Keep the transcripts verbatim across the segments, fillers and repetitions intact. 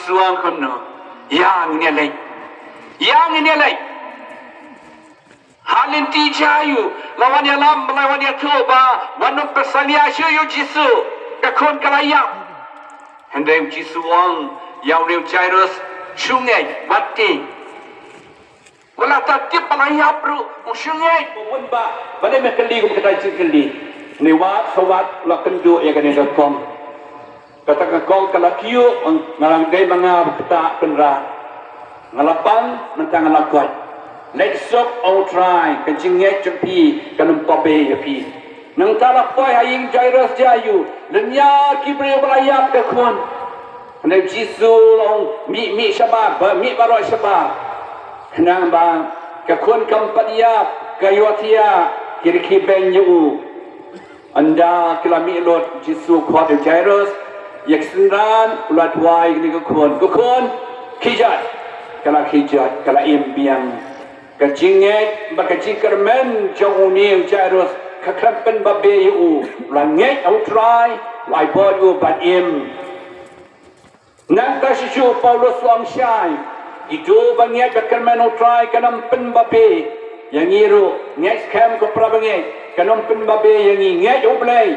Suang kumno? Ïa ngin ïa leit. Ïa ngin ïa leit. Ha lynti jong u la wan ïalam, la wan ïathuh ba wat nym pynsalia shuh ïa u Jisu. Ka khun ka la ïap. Hynrei u Jisu u ong ïa u Jairus, shu ngeit, wat tieng. Wat la tip ba la ïap ruh, u shu ngeit. Bun ba, ba dei me kylli kum kata jingkylli. Ni wat sa wat la kynduh ïa kane ka kong. Kata ka kong ka la kyiuh, nga la dei ma nga ba ktah kynrad. Nga la pang, mynta nga la koit. Leit suk, O Trai, ka jingngeit jong phi kan ym pabe ïa phi. Nangta la poi ha ïing Jairus jong u, lynñiar ki briew ba la ïap ka khun. Hynrei u Jisu u ong, mih, mih shabar, ba mih baroh shabar. Khnang ba ka khun kam pat ïap, ka ïohthiah, ki rkhie beiñ ïa u. Ynda ki la mih lut, u Jisu u khot ïa u Jairus, ïa ki synran, u la duwai ïa kane ka khun. Ka khun, khie jot. Ka la khie jot, ka la im biang. Ka jingngeit bad ka jingkyrmen jong une u Jairus ka khlem pynbabe ïa u. U la ngeit ha u Trai, u la ai bor ïa u ban im. Nangta shisha u Paulus u ong shai, kito ba ngeit ba kyrmen u Trai kan ym pynbabe. Ïa ngi ruh, ngeit skhem ko para bangeit, kan ym pynbabe ïa ngi, ngeit ha u Blei.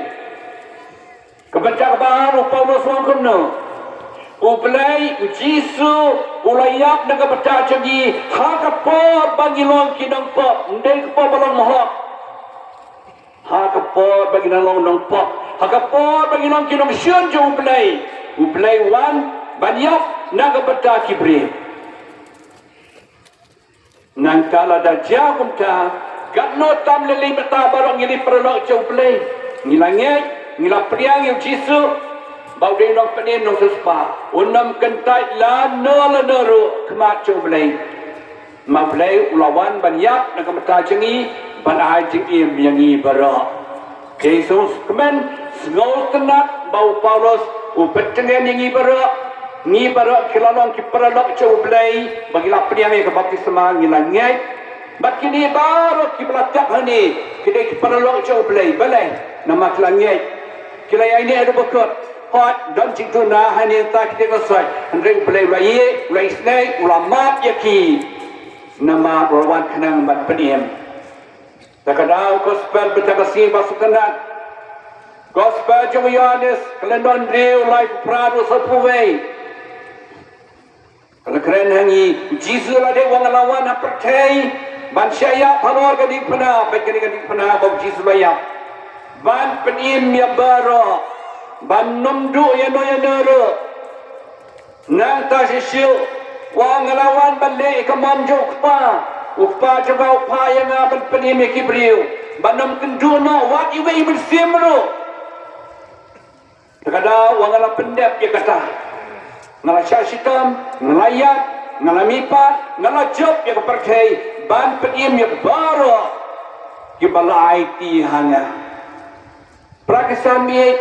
Ka bynta kaba ar u Paulus u ong kumno? U Blei, u Jisu, u la ïap na ka bynta jong ngi, ha ka por ba ngi long ki nongpop, ym dei ka por ba long mohok. Ha ka por ba ngi nang long nongpop, ha ka por ba ngi long ki nongshun jong u Blei, u Blei u wan ban ïap na ka bynta ki briew. Nangta lada jia kumta, katno tam lei lei mynta baroh ngi dei paralok jong u Blei. Ngi la ngeit, ngi la pdiang ïa u Jisu ba u dei u nongpynim nongsiewspah. Un ym kyntait lano lano ruh khmat jong u Blei. Ma u Blei u la wan ban ïap na ka bynta jong ngi, ban ai jingim ïa ngi baroh. Te shu kmen, sngewtynnat ba u Paulus u pyntngen ïa ngi baroh. Ngi baroh ki la long ki paralok jong u Blei, ba ngi la pdiang ïa ka baptisma, ngi la ngeit. Bad kine baroh kiba la tep hangne ki dei ki paralok jong u Blei. Balei? Namar ki la ngeit. Ki la ïaineh ruh bakut. Hooid, don jingduna hangne, nangta ki dei ba soi. Hynrei u Blei u la ïeh, u la isynei, u la map ïa ki. Namar u la wan khnang ban pynim. Te ka daw gospel mynta ka sngi ba sngewtynnat. Gospel jong u Ïoannis, ka lynnong hynriew, laiphew phra haduh sawphew wei. Ka la kren ha ngi, u Jisu u la dei u ong, nga la wan ha pyrthei ban shah ïap halor ka diengphna, bad kane ka diengphna ba u Jisu u la ïap. Ban pynim ïa baroh, ban ym duh ïano ïano ruh. Nangta shisha u ong, nga la wan ban leh ïa ka mon jong u Kpa. U Kpa jong nga u phah ïa nga ban pynim ïa ki briew, ban ym kynduh noh wat iwei i mynsiem ruh. Te ka daw u ong, nga la pyndep ïa kata. Nga la shah shitom, nga la ïap, nga la mihpat, nga la jop ïa ka pyrthei, ban pynim ïa baroh kiba la aiti ha nga. Phra ki Salm ïeit.